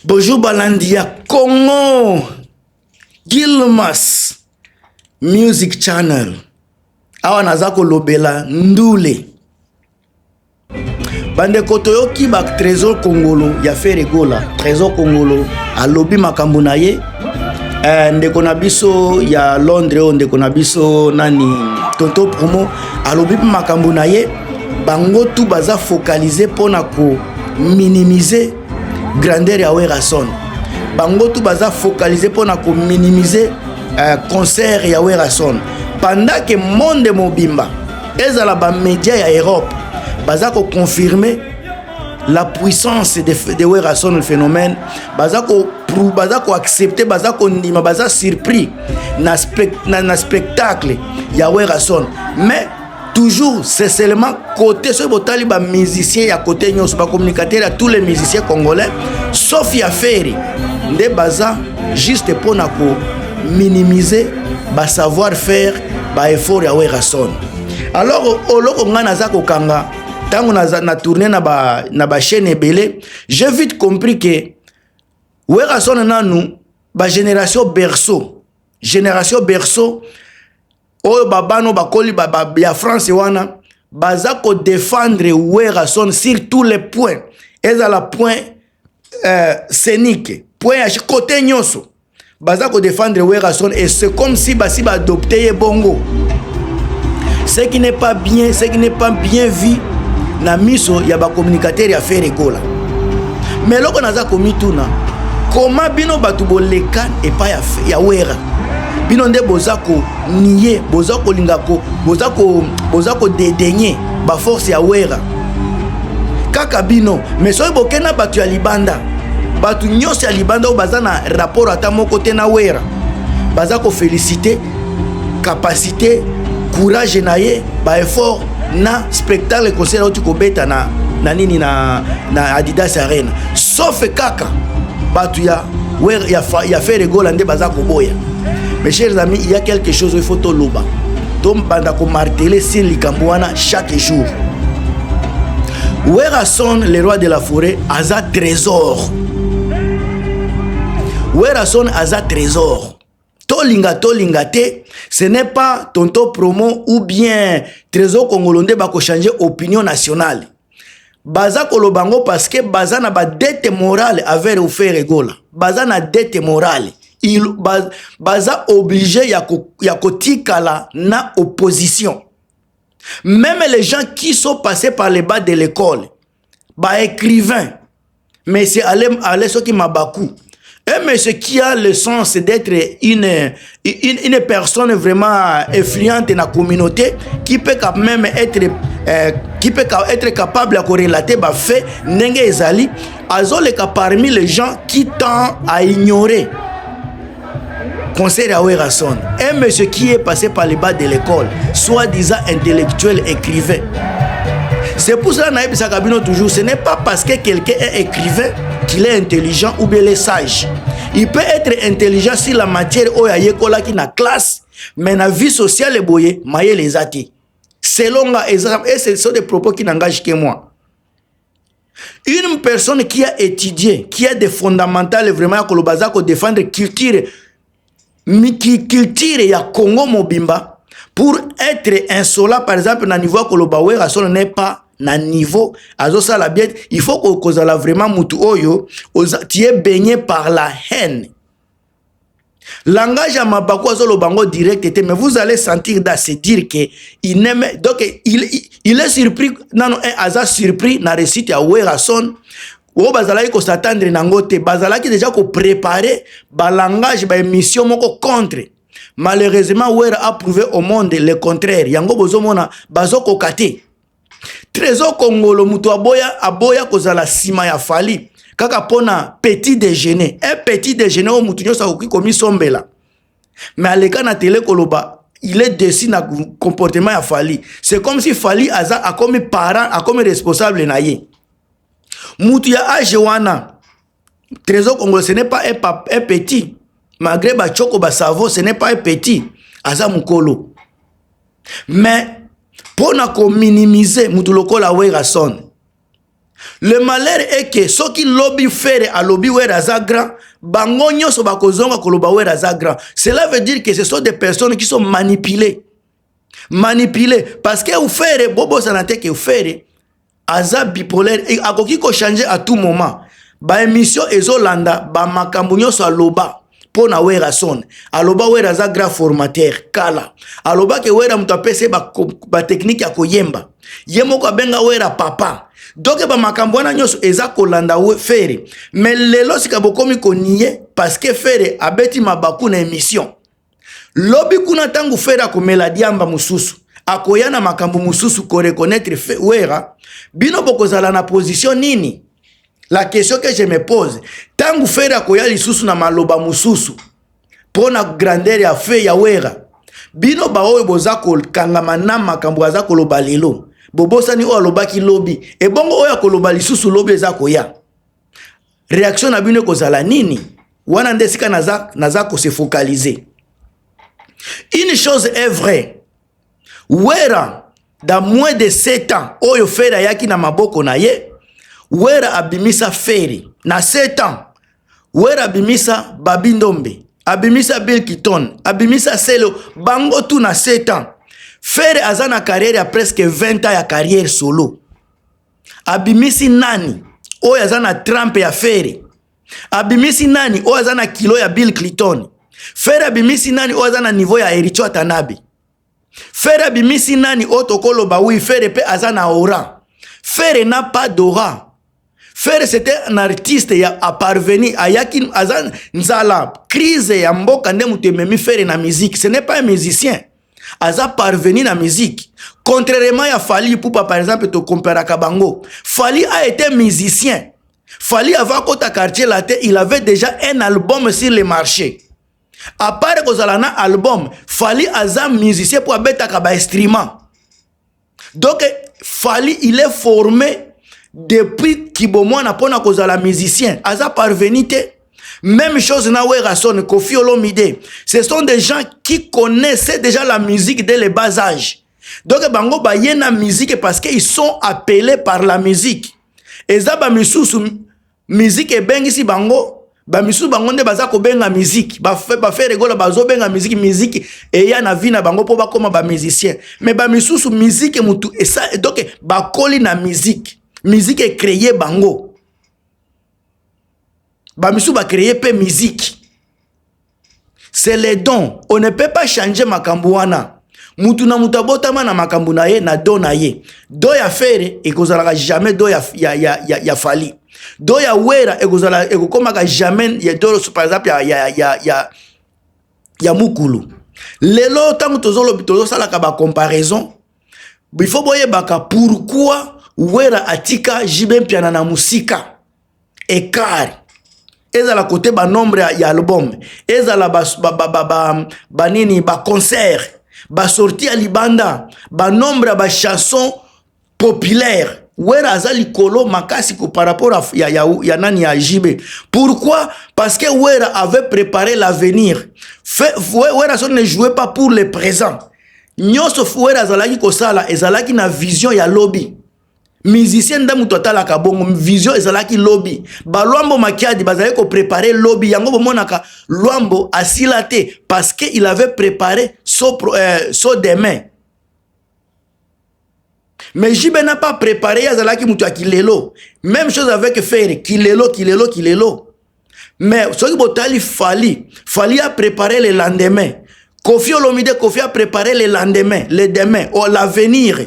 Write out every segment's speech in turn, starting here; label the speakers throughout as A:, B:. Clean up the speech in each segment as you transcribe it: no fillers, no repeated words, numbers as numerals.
A: Bonjour balandi ya Congo Gilmas Music Channel. Awa naza kolobela ndule. Bandeko toyoki ba Trésor Kongolo ya Ferre Gola. Trésor Kongolo alobi makambo na ye. Ndeko na biso ya Londres oyo ndeko na biso nani Tonto Promo alobi mpe makambo na ye. Bango tout baza focaliser mpona ko minimiser grandeur ya Werrason. Bango tout baza focaliser mpona ko minimiser concert ya Werrason. Pendant que monde mobimba ezala ba média ya Europe baza ko confirmer la puissance de Werrason, le phénomène, baza ko accepter, baza ko ndima, baza surpris na spectacle ya Werrason. Mais toujours c'est seulement côté soki botali ba musicien ya côté nyonso, ba communicateur ya tous les musiciens congolais sauf ya Ferre nde baza juste mpona ko minimiser ba savoir faire, ba effort ya Werrason. Alors oloko ngai naza kokanga ntango na tourné na ba chaîne ebele, j'ai vite compris que Werrason nanu ba génération berceau, génération berceau oyo babano bakoli ya France wana baza kodéfendre Werrason sur tous les points, ezala point scénique, point ya côté nyonso baza kodéfendre Werrason. Et c'est comme si basi baadopte ye bongo, ce qui n'est pas bien, ce qui n'est pas bien vu na miso ya bacommunicateur ya Ferre Gola. Mais eloko naza komituna, koma bino bato boleka epai ya Wera, bino nde boza konier, boza kolinga ko boza kodédaigner baforce ya Wera kaka bino. Mais soki bokenda bato ya libanda, bato nyonso ya libanda oyo baza na rapport ata moko te na Wera, baza koféliciter capacité, courage na ye, baeffort na spectacle concert auti kobeta na nini na Adidas Arena, sauf kaka bato ya Ferre Gola nde baza koboya. Mes chers amis, il y a quelque chose, il faut toloba, tobanda komarteler sur likambo wana chaque jour. Werrason, le roi de la forêt, aza trésor. Werrason aza trésor. Tolinga tolinga te, ce n'est pas Tonto Promo ou bien Trésor Kongolo nde bakochange opinion nationale. Baza koloba yango parce que baza na badette morale envers Ferre Gola. Baza na dette morale. Baza obligé ya kotikala na opposition. Même les gens qui sont passés par les bas de l'école, baécrivain, mais c'est ale soki Mabaku, un monsieur qui a le sens d'être une personne vraiment influente dans la communauté, qui peut quand même être, qui peut être capable de relater ba fait ndenge ezali, azoleka parmi les gens qui tend à ignorer concert ya Werrason. Un monsieur qui est passé par les bas de l'école, soi-disant intellectuel, écrivain. C'est pour cela nayebisaka bino toujours, ce n'est pas parce que quelqu'un est écrivain qu'il est intelligent ou bien il est sage. Il peut être intelligent sur la matière oyo ayekolaki na classe, mais na vie sociale boye mayele eza te. Selon nga eza, et ce sont des propos qui n'engagent que moi. Une personne qui a étudié, qui a des fondamentales vraiment ya koloba, aza kodéfendre culture, culture ya Congo mobimba, pour être insolent par exemple na niveau ya koloba Werrason n'est pas na niveau, azosala bien, il faut kozala vraiment mutu oyo tu es baigné par la haine. Langage ya Mabaku azoloba yango direct te, mais vous allez sentir dans se dire que il n'aime, donc il est surpris nano un aza surpris na réussite ya Werrason oyo bazalaki kos'attendre nango te. Bazalaki déjà kopréparer balangage, baémission moko contre. Malheureusement, Wera a prouvé au monde le contraire. Yango bozomona bazokoka te. Trésor Kongolo, moto aboya kozala nsima ya Fally kaka mpona petit déjeuner, un petit déjeuner oyo motu nyonso akoki komisombela, mais aleka na tele koloba il est déçu na comportement ya Fally. C'est comme si Fally aza akomi parent, akomi responsable na ye. Mutu ya age wana, Trésor Kongolo, ce n'est pas un petit, malgré bachoko basavo, ce n'est pas un petit, aza mokolo. Mais mpo na kominimiser mutu lokola Werrason. Le malheur est que soki lobi Ferre alobi Wera aza grand, bango nyonso bakozonga koloba Wera aza grand. Cela veut dire que ce sont des personnes qui sont manipulées. Manipulées parce que Ferre, bobosana te que Ferre aza bipolaire, akoki kochanger à tout moment. Ba émission ezolanda ba makambo nyonso aloba mpo na Werrason. Aloba Wera aza grand formateur kala, alobaki Wera moto apesi ye batechnique ya koyemba, ye moko abenga Wera papa. Donc bamakambo wana nyonso eza kolanda Ferre. Mais lelo sika bokomi konier parce que Ferre abeti mabaku na émission. Lobi kuna, ntango Ferre akomela diamba mosusu, akoya na makambo mosusu koreconnaître Wera, bino bokozala na position nini? La question que je me pose: ntango Ferre akoya lisusu na maloba mosusu mpo na grandeur ya fe ya Wera, bino baoyo boza kokangama na makambo aza koloba lelo, bobosani oyo alobaki lobi. Ebongo oyo akoloba lisusu lobi eza koya, réaction na bino ekozala nini? Wana nde esika naza kose focaliser. Une chose est vraie: Wera, dans moins de 7 ans oyo Ferre ayaki na maboko na ye, Wera abimisa Ferre na 7 ans. Wera abimisa Babi Ndombe, abimisa Bill Clinton, abimisa Selo, bango tu na 7 ans. Ferre aza na carrière ya presque 20 ans ya carrière solo. Abimisi nani oyo aza na trempe ya Ferre? Abimisi nani oyo aza na kilo ya Bill Clinton? Ferre abimisi nani oyo aza na niveau ya Héritier Watanabe? Ferre abimisi nani oyo tokoloba oui, Ferre mpe aza na aura? Ferre n'a pas d'aura. Ferre, c'était un artiste ya aparvenu, ayaki aza nzala, crise ya mboka nde moto ememi Ferre na musique. Ce n'est pas un musicien, aza parvenu na musique, contrairement ya Fally Ipupa par exemple. Tokomparaka bango, Fally a été musicien. Fally, avant akota Quartier Latin, il avait déjà un album sur le marché. À part kozala na album, Fally aza musicien mpo abetaka bainstrument. Donc Fally, il est formé depuis kibomwana mpona kozala musicien, aza parvenu te. Même chose na Werrason, Koffi Olomide, ce sont des gens qui connaissaient déjà la musique dès le bas âge. Donc bango baye na musique parce qu'ils sont appelés par la musique. Eza bamisusu musique ebengisi bango, bamisusu bango nde baza kobenga musique. BaFerre Gola bazobenga musique, musique eya na vie na bango mpo bakóma bamusicien. Mais bamisusu musique mutu esa, donc bakoli na musique, musique ecréer bango. Bamisusu bacréer mpe musique. C'est les dons, on ne peut pas changer makambo wana. Mutu na mutu abotama na makambo na ye, na don na ye. Don ya Ferre ekozalaka jamais don ya Fally. Don ya Wera ekozala, ekokomaka jamais ya don, par exemple, ya mukulu. Lelo ntango tozolobi, tozosalaka bacomparaison, il faut boyebaka pourquoi Wera atika JB Mpiana na mosika. Écart ezala kote banombre ya album, ezala banini, baconcert, basortie ya libanda, banombre ya bachanson populaire, Wera aza likolo makasi par rapport à, ya nani, ya JB. Pourquoi? Parce que Wera avait préparé l'avenir. Wera so ne jouait pas pour le présent. Nyonso Wera azalaki kosala ezalaki na vision ya lobi. Musicien nde moto atalaka bongo, vision ezalaki lobi. BaLwambo Makiadi bazalaki kopréparer lobi. Yango bomonaka Lwambo asila te, parce que il avait préparé son demain. Mais JB n'a pas préparé, ye azalaki moto ya kilelo. Même chose avec Ferre, kilelo, kilelo, kilelo. Mais soki botali Fally, Fally a préparé le lendemain. Koffi Olomide, Koffi a préparé le lendemain, le demain ou l'avenir.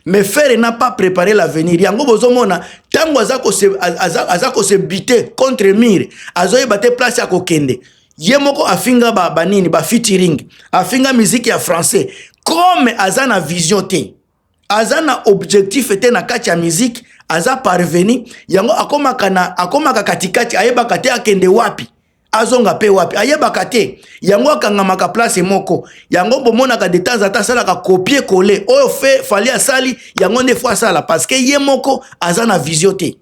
A: Mais Ferre n'a pas préparé l'avenir. Yango bozomona ntango aza kose buter contre mur, azoyeba te place ya kokende. Ye moko afinga banini, bafeaturing, afinga musique ya français. Comme aza na vision te, aza na objectif te na kati ya musique, aza parvenu. Yango akomaka katikati, ayebaka te akende wapi, azonga mpe wapi, ayebaka te. Yango akangamaka place moko. Yango bomonaka de temps en temps asalaka copier coller oyo fe Fally asali, yango nde faut asala, parce que ye moko aza na vision te,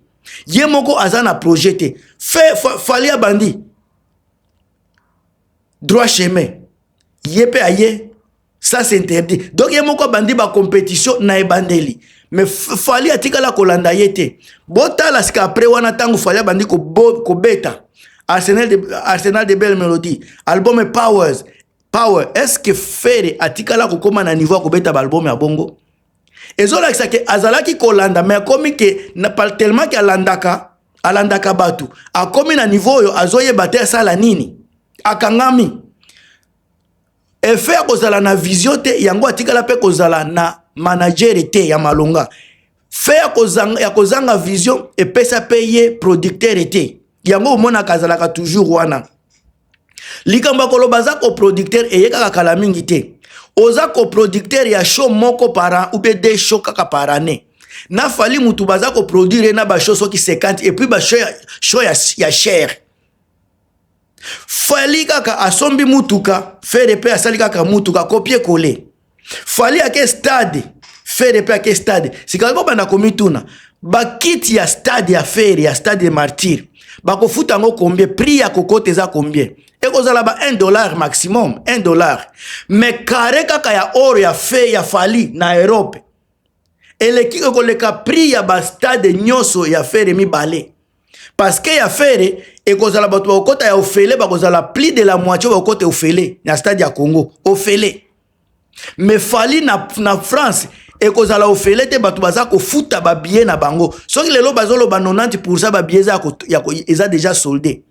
A: ye moko aza na projet te. Fe Fally abandi droit chemin, ye mpe aye, ça c'est interdit. Donc ye moko abandi bacompétition na ebandeli. Mais Fally atikala kolanda ye te. Botala sika après wana, ntango Fally abandi kobeta Arsenal de Belle Mélodie, album Powers Power, est ce que Ferre atikala kokóma na niveau ya kobeta baalbum ya bongo? Ezolakisa ke azalaki kolanda, mais akomi ke tellement ke alandaka bato, akomi na niveau oyo azoyeba te asala nini, akangami. Effet ya kozala na vision te, yango atikala mpe kozala na manager te ya malonga. Fait ya kozanga vision epesa mpe ye producteur te. Yango omonaka azalaka toujours wana. Likambo ya koloba, aza coproducteur, eye kaka kala mingi te. Oza coproducteur ya show moko par an ou bien deux show kaka par année. Na Fally, mutu baza koproduire na bashow soki 50, et puis bashow ya, show ya cher. Fally kaka asombi mutuka, Ferre mpe asali kaka mutuka copier-coller. Fally ake stade, Ferre mpe ake stade. Sika bobanda komituna, bakiti ya stade ya Ferre, ya Stade de Martyr, bakofuta yango combien? Prix ya kokota eza combien? Ekozala ba 1 dollar maximum, 1 dollar. Mais carré kaka ya oro ya fe ya Fally na Europe eleki koleka prix ya bastade nyonso ya Ferre mibale, parce que ya Ferre ekozala bato bakokɔta ya ofele, bakozala plus de la moitié bakokɔta ofele na stade ya Congo, ofele. Mais Fally na France ekozala ofele te. Bato baza kofuta babillet na bango. Soki lelo bazoloba 90 % babillet eza déjà soldé.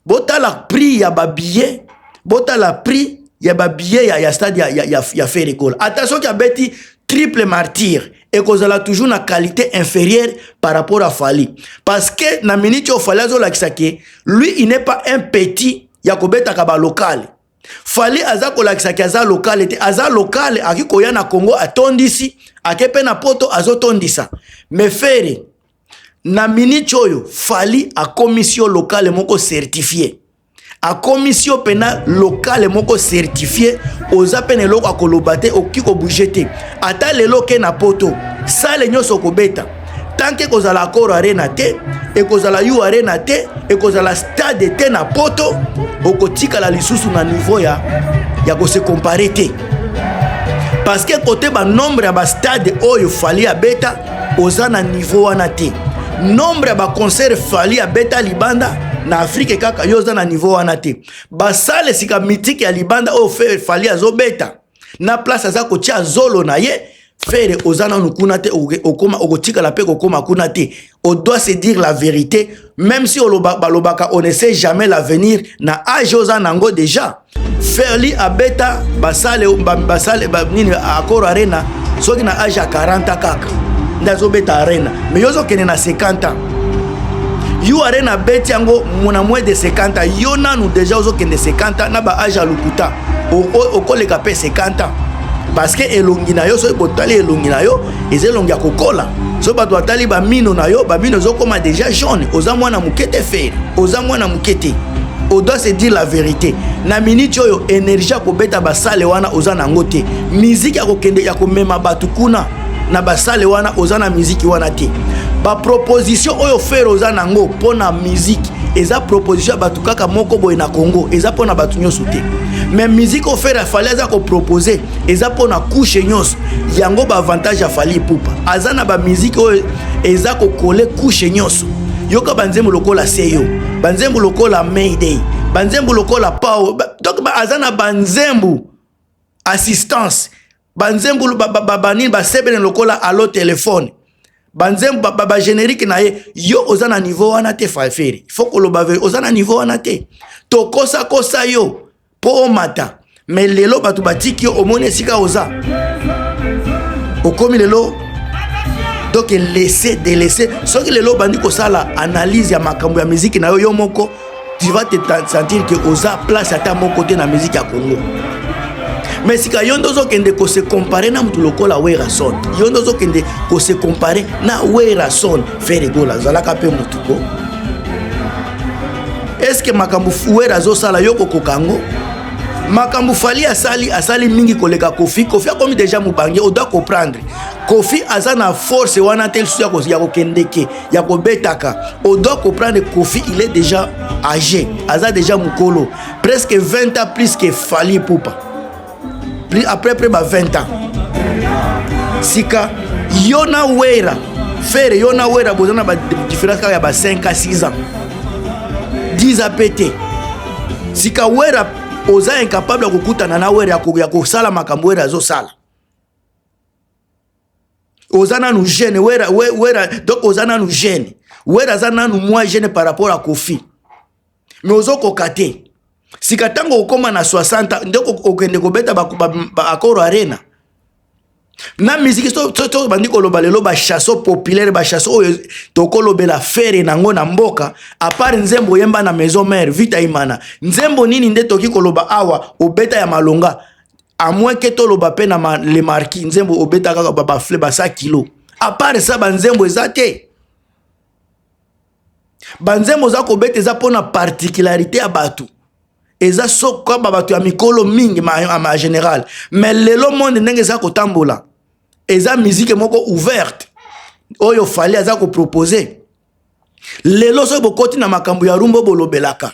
A: Botala prix ya babillet, botala prix ya babillet ya stade ya Ferre Gola. Ata soki abeti triple Martyr, ekozala toujours na qualité inférieure par rapport à Fally, parce que na minute oyo Fally azolakisa ke lui, il n'est pas un petit ya kobetaka balokale. Fally aza kolakisaki aza lokale te. Aza lokale, aki koya na Congo atondisi, ake mpe na Poto azotondisa. Mais Ferre, na minute oyo Fally akomisi yo lokale moko certifié, akomisi yo mpena lokale moko certifié. Oza mpe na eloko ya koloba te, okoki kobouger te. Ata lelo oke na Poto, salle nyonso okobeta, tant que ekozala Accor Arena te, ekozala U Arena te, ekozala stade te na Poto, okotikala lisusu na niveau ya kose comparer te, parce que kote banombre ya bastade oyo Fally abeta, oza na niveau wana te. Nombre ya baconcert Fally abeta libanda na Afrique kaka, yo oza na niveau wana te. Basale sika mythique ya libanda oyo Fally azobeta, na place aza kotia zolo na ye, Ferre oza nanu kuna te. Okoma, okotikala mpe kokóma kuna te. On doit se dire la vérité, même si balobaka on ne sait jamais l'avenir. Na age oza nango déjà, Fally abeta basale basale nini, Accor Arena, soki na age ya 40 kaka nde azobeta arena, mais yo ozokende na 50 ans. U Arena abeti yango na moins de 50 ans. Yo nanu déjà ozokende 50 ans na baage ya lokuta. Okoleka mpe 50 ans, parce que elongi na yo, soki botali elongi na yo, eza elongi ya kokola. Soki bato batali bamino na yo, bamino ezokóma déjà jaune. Oza mwana moke te, Ferre, oza mwana moke te. On doit se dire la vérité. Na miniti oyo, énergie ya kobeta basale wana oza nango te. Miziki ya kokende ya komema bato kuna na basale wana, oza na miziki wana te. Baproposition oyo Ferre oza nango mpo na miziki eza proposition ya bato kaka moko boye na Congo, eza mpo na bato nyonso te. Mais miziki oyo Ferre Fally aza kopropose eza mpo na couche nyonso. Yango baavantage ya Fally Ipupa, aza na bamiziki oyo eza kocoller couche nyonso. Yoka banzembo lokola Seyo, banzembo lokola Mayday, banzembo lokola Pao. Donc aza na banzembo assistance, banzembo banini, basebene lokola alo telefone, banzembo bagénérique na ye. Yo oza na niveau wana te, Ferre. Faut koloba, oza na niveau wana te. Tokosakosa yo mpo omata, mais lelo bato batiki yo. Omoni esika oza, okomi lelo donc laisser délaisser. Soki lelo obandi kosala analyse ya makambo ya miziki na yo, yo moko tu vas te sentir que oza place ata moko te na miziki ya Congo. Mais sika yo nde ozokende kose comparer na motu lokola Werrason. Yo nde ozokende kose comparer na Werrason. Ferre Gola azalaka mpe motu ko. Est-ce makambo Wera azosala, yo kokoka yango? Makambo Fally asali, asali mingi koleka Koffi. Koffi akomi déjà mobange. On doit comprendre, Koffi aza na force wana te lisusu ya kokendeke ya kobetaka. On doit comprendre, Koffi, il est déjà âgé, aza déjà mokolo, presque 20 ans plus que Fally Ipupa, plus après près ba 20 ans. Sika Yo na Wera, Ferre, yo na Wera boza na ba différence kaka ya ba 5 à 6 ans, 10 ans pe te. Sika Wera oza incapable ya kokutana na Wera ya kosala makambo Wera azosala. Oza nanu jeune Wera, Wera, donc oza nanu jeune. Wera aza nanu moins jeune par rapport à Koffi. Mais ozokoka te. Sika ntango okóma na 60 nde okende kobeta ba Accor Arena. Na musique so bandi koloba lelo bachanson populaire, bachanson oyo tokolobela Ferre nango na mboka, à part nzembo oyemba na Maison Mère Vita Imana, nzembo nini nde toki koloba awa obeta ya malonga? À moins que toloba mpe na Le Marquis, nzembo obeta kaka bafle basa kilo. À part ça, banzembo eza te. Banzembo oza kobeta eza mpona particularité ya bato, eza sokoba bato ya mikolo mingi ma général. Mais lelo monde ndenge eza kotambola, eza musique moko ouverte oyo Fally aza kopropose lelo. Soki bokoti na makambo ya rumba, bolobelaka,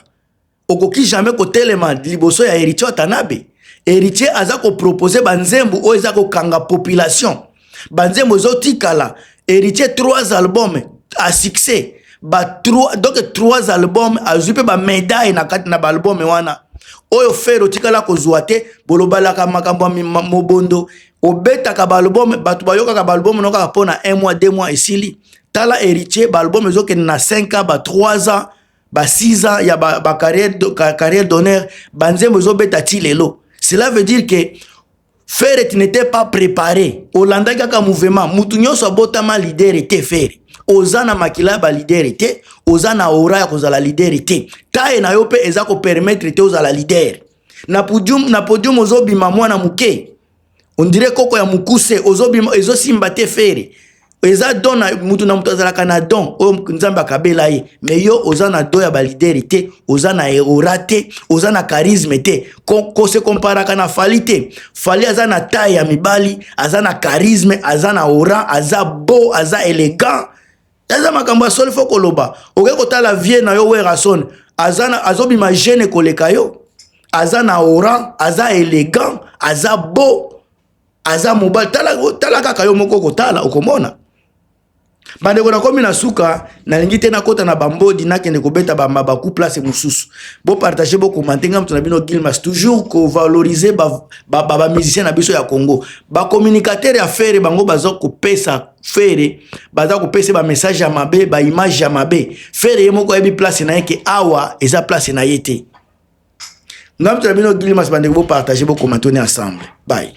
A: okoki jamais kotelema liboso ya Héritier Watanabe. Héritier aza kopropose banzembo oyo eza kokanga population, banzembo ezotikala. Héritier, trois albums à succès, ba trois, donc trois albums, azwi mpe bamédaille na kati na baalbum wana oyo Ferre otikala kozwa te. Bolobalaka makambo ya mobondo, obetaka baalbum, bato bayokaka baalbum no kaka mpona un mois, 2 mois, esili. Tala Héritier, baalbum ezokende na 5 ans, ba 3 ans, ba 6 ans ya ba carrière, ba carrière d'honneur, banzembo ezobeta ti lelo. Cela veut dire que Ferre, tu n'étais pas préparé, olandaki kaka mouvement. Mutu nyonso abotama leader te. Ferre, oza na makila ya baleader te, oza na aura ya kozala leader te, taille na yo mpe eza kopermettre te ozala leader na podium. Na podium ozobima mwana moke, on dirait koko ya mokuse, ozobima, ezosimba te. Ferre, eza don na mutu, na mutu azalaka na don oyo Nzambe akabela ye, mais yo oza na don ya baleader te, oza na aura te, oza na charisme te. Kose komparaka na Fally te. Fally aza na taille ya mibali, aza na charisme, aza na aura, aza beau, aza élégant. Eza makambo ya solo, faut koloba. Okoki kotala vie na yo Werrason, azobima jeune koleka yo, aza na aura, aza élégant, aza beau, aza mobali. Tala, tala kaka yo moko, kotala okomona. Bandeko, nakomi na suka, nalingi te nakɔta na bambodi, nakende kobeta bamabaku place mosusu. Bopartage, bokomante. Nga moto na bino Gilmas, toujours kovalorize bamusicien ba, ba, ba na biso ya Congo. Bacommunicateur ya Ferre, bango baza kopesa Ferre, baza kopesa bamessage ya mabe, baimage ya mabe. Ferre ye moko ayebi place na ye, ke awa eza place na ye te. Nga moto na bino Gilmas. Bandeko, bopartage, bokomante, on est ensemble. Bye.